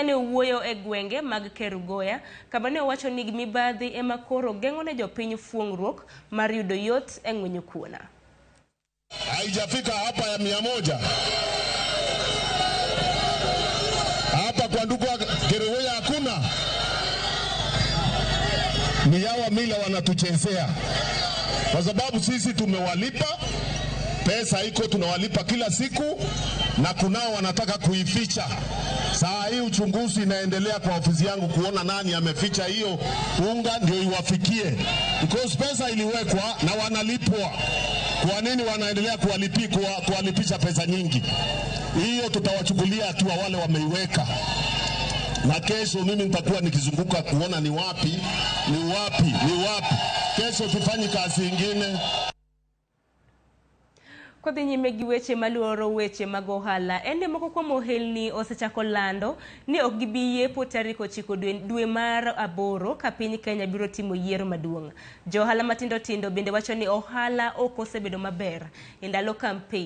Ne owuoyo e gwenge mag Kerugoya kama ne owacho ni mibadhi ema koro geng'o ne jopiny fuong'ruok mar yudo yot e ng'wenyo kuona. Haijafika hapa ya 100 hapa kwa ndugu Kerugoya hakuna. Ni hawa mila wanatuchezea, kwa sababu sisi tumewalipa pesa iko, tunawalipa kila siku, na kunao wanataka kuificha. Saa hii uchunguzi inaendelea kwa ofisi yangu kuona nani ameficha hiyo unga ndio iwafikie, because pesa iliwekwa na wanalipwa. Kwa nini wanaendelea kuwalipisha pesa nyingi? Hiyo tutawachukulia hatua wale wameiweka, na kesho mimi nitakuwa nikizunguka kuona ni wapi, ni wapi, ni wapi. Kesho tufanye kazi ingine. Kodhi nyime gi weche maluoro weche mag ohala, en ni moko kuom ohelni osechako lando ni ok gibi yepo tarik 9 dwe mar 8 ka piny Kenya biro timo yiero maduong'. Jo ohala matindo tindo bende wacho ni ohala ok osebedo maber e ndalo kampein.